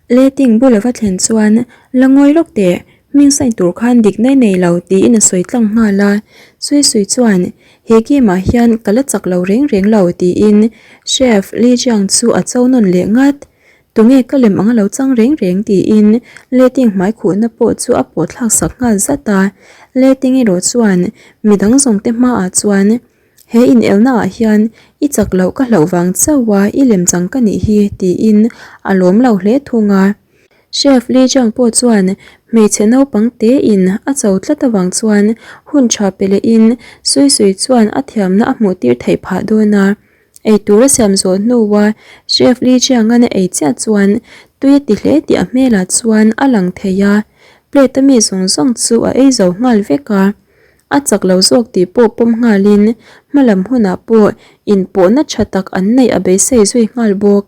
Letting bul a va thlen chuan la ngawi lawk teh, hming sign tur khan dikna i nei lo tiin a sawi tlang nghal a. Sui Sui chuan he game ah hian ka la chak lo reng reng lo tiin Chef Li Jiang chu a cho nawn leh ngat. Tunge ka lem ang a lo chang reng reng tiin Letting hmai khuhna pawh chu a pawh thlak sak nghal zat a. Letting erawh chuan midang zawng te hmaah chuan He inelna ah hian i chak loh ka hlauh vang chauh a i lem chang ka nih hi tiin a lawm lo hle thung a. Chef Li Jiang pawh chuan hmeichhe naupang te in a cho tlat avang chuan hun tha pe leh in Sui Sui chuan a thiamna a hmuh tir theih phah dawn a. Eitur a siam zawh hnua Chef Li Jiang-a'n a ei chiah chuan tui a ti hle tih a hmelah chuan a lang thei a. Plate a mi zawng zawng chu a ei zo nghal vek a. A chak lo zawk tih pawh pawm nghalin hmalam hunah pawh inpawhna tha tak an neih a beisei zui nghal bawk.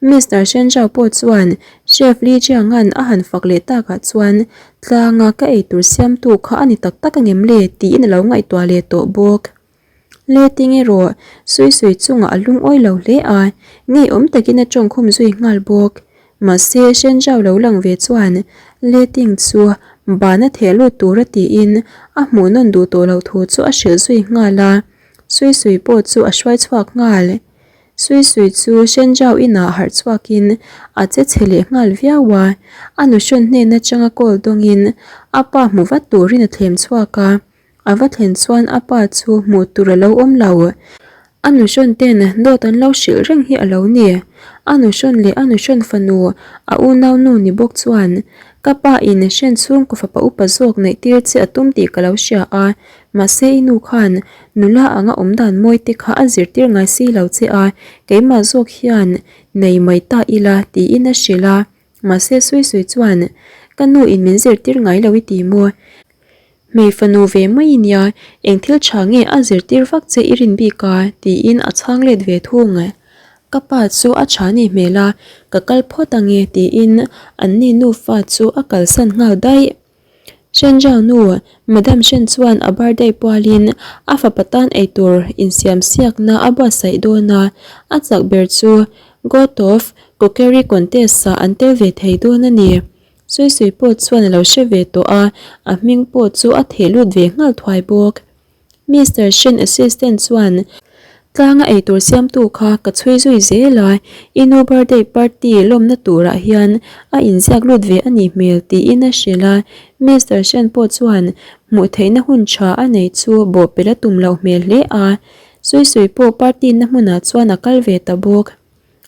Mister Shenjao pawh chuan Chef Li Jiang-a'n a han fak leh takah chuan tlanga ka eitur siamtu kha a ni tak tak angem le tiin a lo ngaihtuah leh tawh bawk. Le ting erawh Sui Sui chungah a lungawi lo hle a, ngeiawm takin a tawngkhum zui nghal bawk. Mahse Shenjao lo lang ve chuan Le Ting chu ban a theh lut tura tiin a hmuh nawn duh tawh loh thu chu a hrilh zui nghal a, Sui Sui pawh chu a hruai chhuak nghal. Sui Sui chu Shenjao inah harh chhuakin a che chhe leh nghal viau a, a nuhrawn hnen atanga call dawngin a pa hmu vat turin a thlem chhuak a. A va thlen chuan a pa chu hmuh tur a lo awm lo. A nuhrawn ten dawt an lo hrilh reng hi a lo ni. A nuhrawn leh a nuhrawn fanu a unau nu ni bawk chuan, Ka pa in hren chhungkaw fapa upa zawk neih tir che a tum tih ka lo hria a, mahse i nu khan nula anga awm dan mawi te kha a zirtir ngai si lo che a, keimah zawk hian nei mai ta ila tiin a hrilh a. Mahse Sui Sui chuan, Ka nu in min zirtir ngai lo i ti maw? Hmei fanu ve mai i nia, eng thil tha nge a zirtir vak che i rin bik a? tiin a chhang let ve thung. Ka pa chu a tha ni hmel a, ka kal phawt ange tiin anni nufa chu a kalsan nghal daih. Shenjao nu, Madam Shen chuan a birthday pualin a fapa tan eitur insiam siakna a buatsaih dawn a, a chak ber chu God of Cookery Contest ah an tel ve thei dawn a ni. Sui Sui pawh chuan a lo hre ve tawh a, a hming pawh chu a theh lut ve nghal thuai bawk. Mister Shen assistant chuan tlanga eitur siamtu kha ka chhui zui zel a, i nu birthday party lawmna turah hian a inziak lut ve a nih hmel tiin a hrilh a, Mister Shen pawh chuan hmuh theihna hun tha a nei chu bawhpelh a tum loh hmel hle a, Sui Sui pawh party na hmunah chuan a kal ve ta bawk.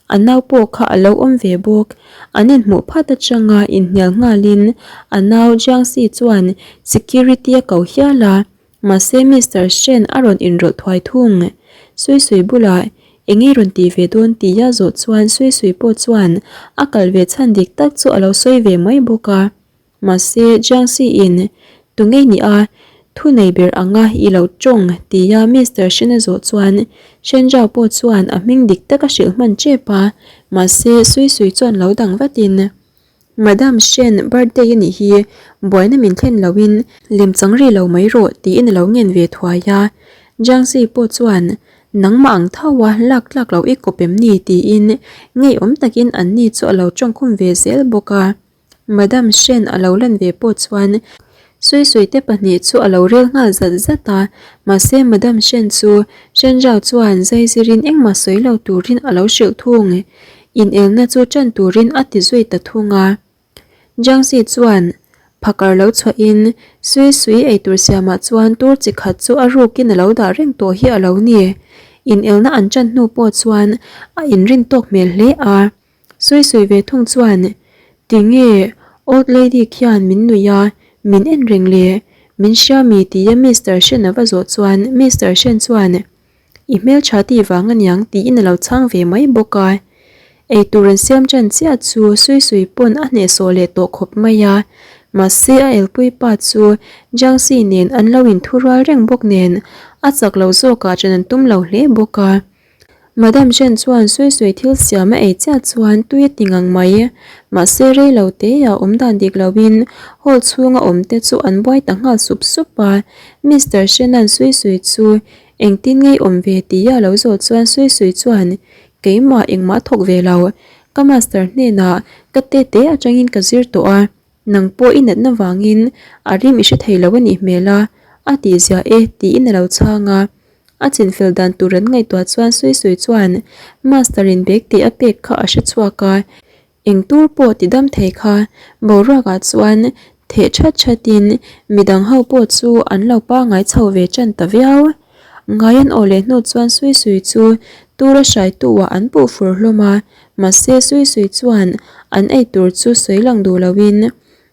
A nau pawh kha a lo awm ve bawk. An inhmuh phat atanga inhnial nghalin a nau Jiangxi chuan security a ko hial a, mahse Mister Shen a rawn inrawlh thuai thung. Sui Sui bulah eng nge rawn ti ve dawn tia zawh chuan Sui Sui pawh chuan a kal ve chhan dik tak chu a lo sawi ve mai bawk a. Mahse, Jiangxi in tu ngei ni a, thu nei ber anga i lo tawng tia Mister Shen a zawh chuan Shen Zhao pawh chuan a hming dik tak a hrilh hman tep a, mahse Sui Sui chuan lo dang vatin, Madam Shen birthday a nih hi, buaina min thlen loin lem chang ri lo mai rawh tiin a lo ngen ve thuai a. Jiangxi pawh chuan nangmah ang tho a lak tlak loh i kawp em ni tiin ngeiawm takin anni chu a lo tawngkhum ve zel bawk a. Madam Shen a lo lan ve pawh chuan Sui Sui te pahnih chu a lo rel nghal zat zat a, mahse Madam Shen chu Shen Zhao chuan zaizirin engmah sawi lo turin a lo hrilh thung. Inelna chu tan turin a ti zui ta thung a. Jiang Xi chuan phakar lo chhuahin Sui Sui eitur siamah chuan tur chi khat chu a rukin a lo dah reng tawh hi a lo ni. Inelna an tan hnu pawh chuan a inrin tawk hmel hle a. Sawi sawi ve thung chuan, Tinge old lady khian min nuih a, min en reng le, min hria mi tia Mister Shen a va zawh chuan Mister Shen chuan, I hmeltha tih vang aniang tiin a lo chhang ve mai bawk a. Eitur an siam tan chiah chu Sui Sui pawn a hnehsawh leh tawh khawp mai a, mahse a elpui pa chu Jiangxi nen an lo inthurual reng bawk nen a chak lo zawkah ṭan an tum lo hle bawk a. Madam Chen chuan Sui Sui thil siam a ei chiah chuan tui a ti ngang mai. Mahse rei lo te ah awm dan dik lo in hall chhunga awm te chu an buai ta nghal sup sup a. Mister Shen-a'n Sui Sui chu engtin ngei awm ve tia a lo zawh chuan Sui Sui chuan keimah engmah thawk ve lo. Ka master hnenah ka tete atangin ka zir tawh a, nang pawh i natna vangin a rim i hre thei lo a nih hmel a, a tih ziah e tiin a lo chhang a. A chinfel dan tur an ngaihtuah chuan Sui Sui chuan master in bag tih a pek kha a hre chhuak a, Eng tur pawh ti dam thei kha boruak ah chuan theh that that in midang ho pawh chu an lo pangai chho ve tan ta viau. Ngai an awh leh hnu chuan Sui Sui chu tura hrai tu ah an puh fur hlawm a, mahse Sui Sui chuan an ei tur chu sawi lang duh lo in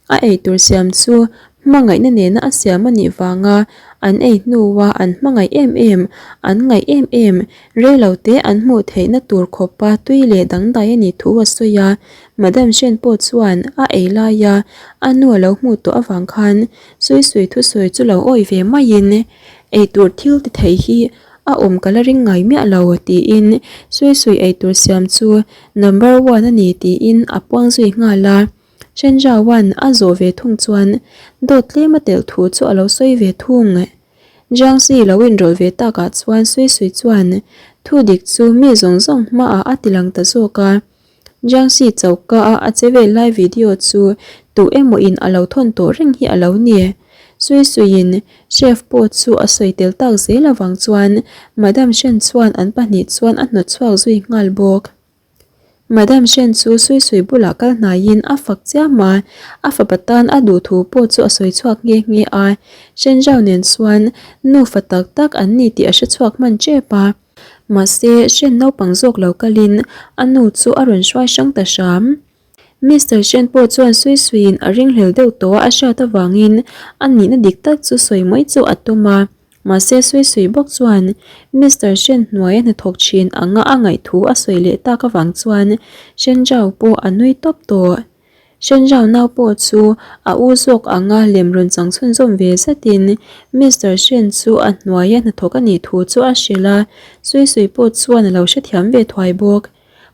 A eitur siam chu hmangaihna nena a siam a nih vanga an ei hnua an hmangaih em em, an ngaih em em, reilote an hmuh theihna tur khawpa tui leh dangdai a nih thu a sawi a. Madam Shen pawh chuan a ei laia a nu a lo hmuh tawh avang khan Sui Sui thusawi chu lo awih ve maiin eitur thil ti thei hi a awm ka la ring ngai miah lo tiin Sui Sui eitur siam chu number one a ni tiin a puang zui nghal a. Shenjaoan a zawh ve thung chuan dawt tlem a telh thu chu a lo sawi ve thung. Jiangxi lo inrawlh ve takah chuan Sui Sui chuan thu dik chu mi zawng zawng hmaah a ti lang ta zawk a. Jiangxi choka a a che vel lai video chu tu emaw in a lo thawn tawh reng hi a lo ni. Sui Suiin chef pawh chu a sawi tel tak zel avang chuan Madam Shen chuan an pahnih chuan a hnawt chhuak zui nghal bawk. Madam Shen chu Sui Sui bulah kal hnaiin a fak chiam a, a fapa tan a duh thu pawh chu a sawi chhuak nghe nghe a. Shen Zhao nen chuan nufa tak tak an ni tih a hre chhuak hman tep a. Mahse, Shen naupang zawk lo kalin a nu chu a rawn hruai hrang ta hram. Mister Shen pawh chuan Sui Suiin a ringhlel deuh tawh a a hriat avangin a nihna dik tak chu sawi mai chu a tum a. Mahse Sui Sui bawk chuan Mister Shen hnuaia hnathawk thin anga a ngaih thu a sawi leh tak avang chuan Shen Zhao pawh a nui tawp tawh. Shen Zhao nau pawh chu a u zawk anga lem rawn chang chhunzawm ve zatin Mister Shen chu a hnuaia hnathawk a nih thu chu a hrilh a, Sui Sui pawh chuan a lo hrethiam ve thuai bawk.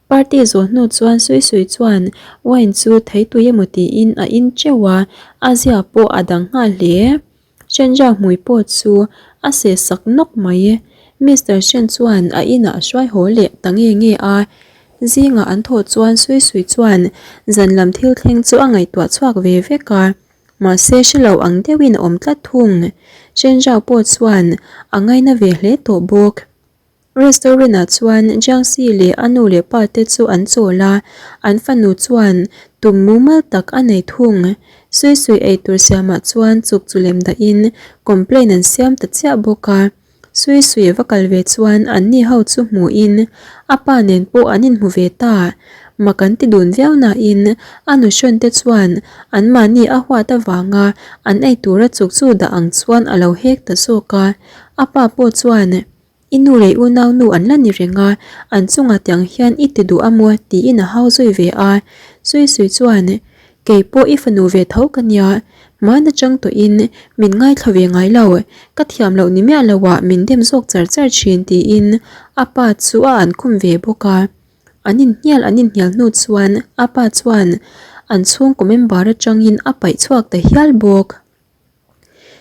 Party zawh hnu chuan Sui Sui chuan wine chu theitui emaw tiin a in teuh a, a zia pawh a dang nghal hle. Shenja hmui pawh chu a seh sak nawk mai. Mister Shen chuan a inah a hruai haw leh ta nge nge a. Zingah an thawh chuan Sui Sui chuan zan lam thil thleng chu a ngaihtuah chhuak ve vek a. Mahse hre lo ang deuhin a awm tlat thung. Shenja pawh chuan a ngaina ve hle tawh bawk. Restaurant ah chuan Jiangxi leh a nu leh pa te chu an chawl a, an fanu chuan tum mumal tak a nei thung. Sui sui eitur siamah chuan chuk chu lem dahin complain an siam ta chiah bawk a. Sui sui va kal ve chuan an ni ho chu hmuhin a pa nen pawh an inhmu ve ta. Mak an ti dun viau nain a nuhrawn te chuan anmahni a huat avanga an eitura chuk chu dah ang chuan a lo hek ta zawk a. A pa pawh chuan I nu leh unau nu an la ni reng a, an chungah tiang hian i ti duh a maw tiin a hau zui ve a. Sui Sui chuan, Kei pawh i fanu ve tho ka nia, hman atang tawhin min ngaithla ve ngai lo, ka thiam loh ni miah loah min dem zawk char char thin tiin a pa chu a an khum ve bawk a. An inhnial an inhnial hnu chuan a pa chuan an chhungkaw member atangin a paih chhuak ta hial bawk.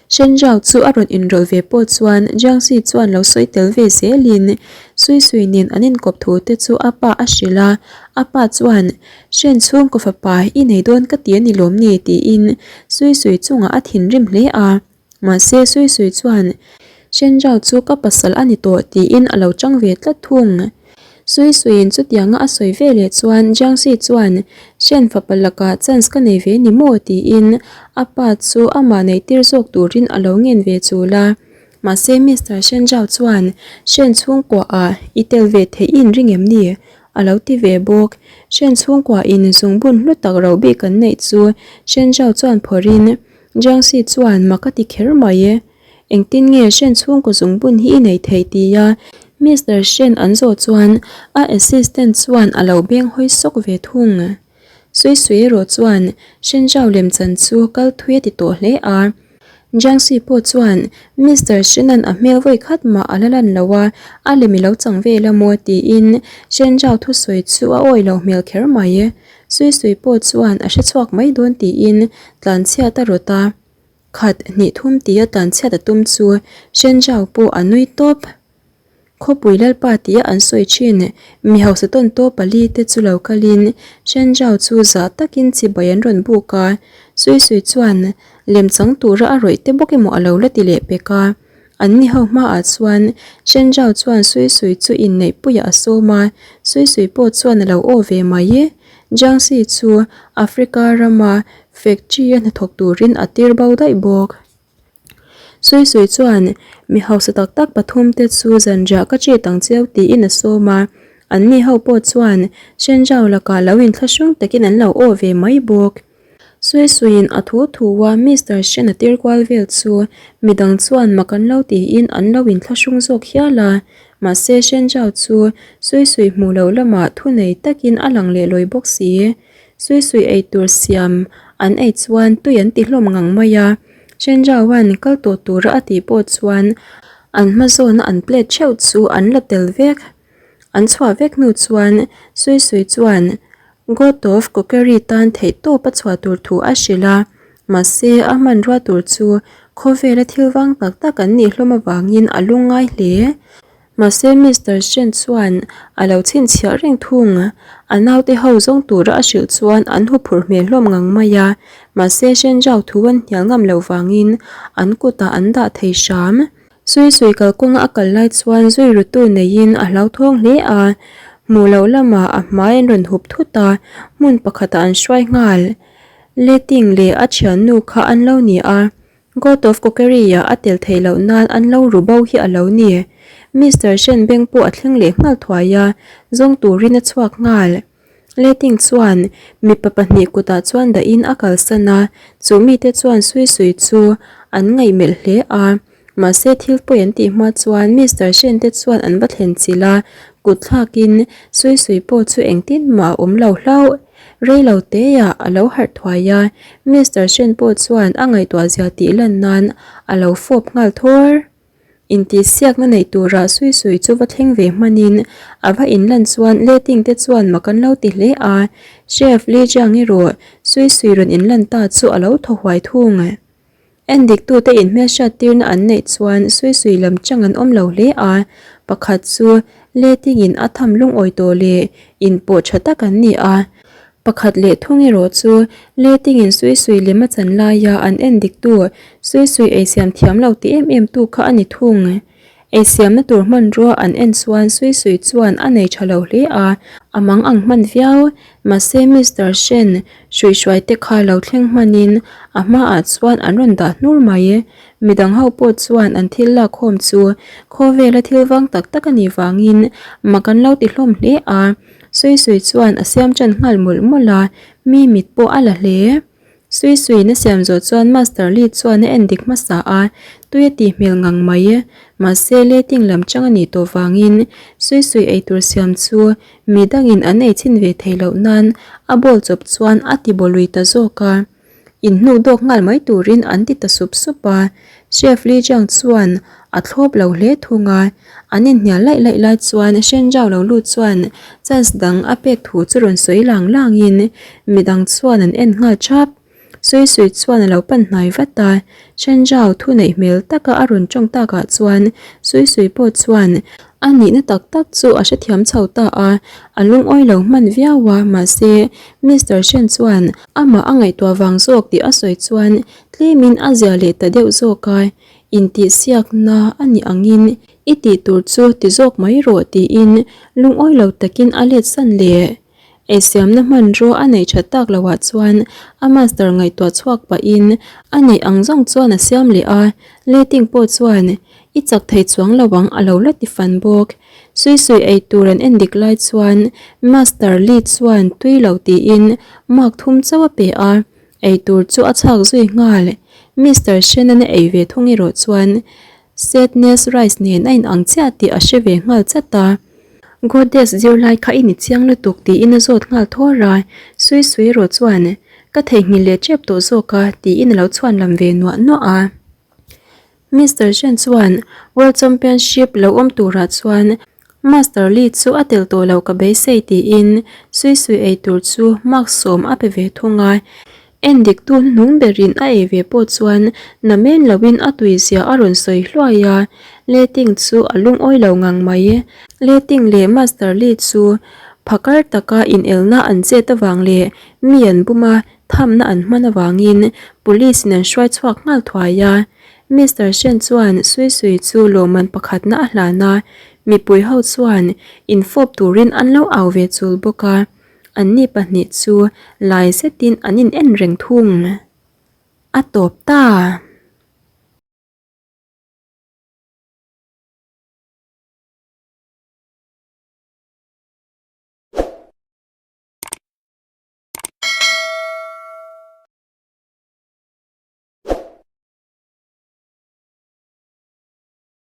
Shenjiao chu a rawn inrawlh ve pawh chuan Jiangxi chuan lo sawi tel ve zelin Sui Sui nen an inkawp thu te chu a pa a hrilh a, a pa chuan Shen chhungkaw fapa i nei dawn ka ti a ni lawm ni tiin Sui Sui chungah a thinrim hle a, mahse Sui Sui chuan Shenjiao chu ka pasal a ni tawh tiin a lo chang ve tlat thung. Sui Suiin chutianga a sawi ve leh chuan Jiangxi chuan Shen fapa lakah chance ka nei ve ni maw tiin a pa chu amah neihtir zawk turin a lo ngen ve chul a. Mahse Mister Shen Zhao chuan Shen chhungkuaah i tel ve theih i inring em ni? a lo ti ve bawk. Shen chhungkuain zungbun hlu tak ro bik an neih chu Shen Zhao chuan phawrhin Jiangxi chuan mak a ti kher mai. Engtin nge Shen chhungkaw zungbun hi i nei thei tia Mister Shen an zawh chuan a assistant chuan a lo beng hawi sawk ve thung. Sui Sui erawh chuan Shen Zhao lemchan chu kal thui a ti tawh hle a. Jiangxi pawh chuan Mister Shen-a'n a hmel vawi khat mah a la lan lo a, a lem i lo chang vel a maw tiin Shen Zhao thusawi chu a awih loh hmel kher mai. Sui Sui pawh chuan a hrechhuak mai dawn tiin tlanchhiat a rawt a. Khat hnih thum tia tlanchhiat a tum chu Shen Zhao pawh a nui tawp. Khawpui Lalpa tia an sawi thin. Mi hausa tawn taw pali te chu lo kalin Shen Zhao chu zah takin chibai an rawn buk a. Sui Sui chuan lemchang tura a rawih te bawk emaw a lo la ti leh pek a. An ni ho hmaah chuan Shen Zhao chuan Sui Sui chu inneihpuiah a sawm a, Sui Sui pawh chuan a lo aw ve mai. Jiangxi chu Africa rama factory-a hnathawk turin a tir bo daih bawk. Sui Sui chuan mi hausa tak tak pathum te chu zanriah ka chit ang cheu tiin a sawm a, an ni ho pawh chuan Shen Zhao lakah lo inthlahrung takin an lo aw ve mai bawk. Sui Suiin a thu thu a Mister Shen a tir kual vel chu midang chuan mak an lo tiin an lo inthlahrung zawk hial a, mahse Shen Zhao chu Sui Sui hmuh loh lamah thunei takin a lang leh lawi bawk si. Sui Sui eitur siam an ei chuan tui an ti hlawm ngang mai a, Shen Zhao-a'n kal tawh tura a tih pawh chuan an hma zawna an plate theuh chu an la tel vek. An chhuah vek hnu chuan Sui Sui chuan God of Cookery tan theihtawp a chhuah tur thu a hrilh a, mahse a hmanrua tur chu khawvela thil vang tak tak an nih hlawm avangin a lungngai hle. Mahse Mister Shen chuan a lo chhinchhiah reng thung. A naute ho zawng tura a hrilh chuan an huphurh hmel hlawm ngang mai a, mahse Shen Zhao thu an hnial ngam loh vangin an kutah an dah thei hram. Sui Sui kalkawnga a kal lai chuan zui rutu neiin a hlauthawng hle a, hmuh loh lamah a hmai an rawn hup thut a, hmun pakhatah an hruai nghal. Letting leh a thiannu kha an lo ni a, God of Cookery-ah a tel theih loh nan an lo ru bo hi a lo ni. Mister Shen beng pawh a thleng leh nghal thuai a, zawng turin a chhuak nghal. Letting chuan mipa pahnih kutah chuan dahin a kalsan a, chu mite chuan Sui Sui chu an ngaihmelh hle a. Mahse thil pawi an tih hma chuan Mister Shen te chuan an va thlen chilh a, kut thlakin Sui Sui pawh chu engtin mah a awm lo hlauh. Rei lo teah a lo harh thuai a, Mister Shen pawh chuan a ngaihtuah zia tih lan nan a lo fawp nghal thawr. Intihsiakna neih turah Sui Sui chu va thleng ve hmanin a va inlan chuan Letting te chuan mak an lo ti hle a, Chef Li Jiang erawh Sui Sui rawn inlan ta chu a lo thaw huai thung. Endiktute inhmelhriattirna an neih chuan Sui Sui lam chang an awm lo hle a, pakhat chu Letting in a tham lungawi tawh leh inpawh tha tak an ni a, Pakhat leh thung erawh chu Letingin Sui Sui lem a chan laia an en diktu Sui Sui eisiam thiam lo ti em em tu kha a ni thung. Eisiamna tur hmanrua an en chuan Sui Sui chuan a nei tha lo hle a, a mang ang hman viau. Mahse Mister Shen hruihhruai te kha lo thleng hmanin a hmaah chuan an rawn dah hnur mai. Midang ho pawh chuan an thil lakkhawm chu khawvela thil vang tak tak a nih vangin mak an lo ti hlawm hle a. Sui Sui chuan a siam ṭan nghal mawlh mawlh a, mi mit pawh a la hle. Sui Suiin a siam zawh chuan Master Li chuan a en dik hmasa a, tui a tih hmel ngang mai. Mahse, letting lam chang a nih tawh vangin Sui Sui eitur siam chu mi dangin an ei chhin ve theih loh nan a bowl chawp chuan a ti baw lui ta zawk a. Inhnuh dawk nghal mai turin an ti ta sup sup a, Chef Li Jiang chuan a thlawp lo hle thung a, an inhnial laih laih lai chuan Shen Zhao lo lut chuan chance dang a pek thu chu rawn sawi lang langin midang chuan an en nghal thap. Sui Sui chuan a lo pan hnai vat a, Shen Zhao thu neih hmel taka a rawn tawng takah chuan Sui Sui pawh chuan A nihna tak tak chu a hrethiam chho ta a, a lungawi lo hman viau a, mahse Mister Shen chuan amah a ngaihtuah vang zawk tih a sawi chuan tlemin a zia leh ta deuh zawk a, intihsiakna a nih angin i tih tur chu ti zawk mai rawh tiin lungawi lo takin a let san leh. Eisiamna hmanrua a neih that tak loh ah chuan a master ngaihtuah chhuak pahin a neih ang zawng chuan a siam leh a, Letting pawh chuan i chak thei chuang lo ang a lo la ti fan bawk. Sui sui ei tur an en dik lai chuan master Lee chuan tui lo tiin mark thum chauh a pe a, ei tur chu a chhak zui nghal. Mister Shannon a ei ve thung erawh chuan Sadness rice nen a inang chiah tih a hre ve nghal chat a. Goddess zirlai kha i ni chiang lutuk tiin a zawt nghal thawr a, Sui Sui erawh chuan ka theihnghilh leh tep tawh zawk a tiin a lo chhuan lam ve nuah nuah a. Mister Shen chuan World Championship lo awm turah chuan Master Li chu a tel tawh lo ka beisei tiin Sui Sui ei tur chu mark sawm a pe ve thung a. Endiktu hnuhnung berin a ei ve pawh chuan namen loin a tuizia a rawn sawi hluai a, Le Ting chu a lungawi lo ngang mai. Le Ting leh Master Li chu phakar taka inelna an chet avang leh mi an bum a, thamna an hman avangin Police in an hruai chhuak nghal thuai a. Mister Shen chuan Sui Sui chu lawmman pakhatna a hlan a, mipui ho chuan infawp turin an lo au ve chul bawk a. Anni pahnih chu lai zetin an in en reng thung. A tawp ta.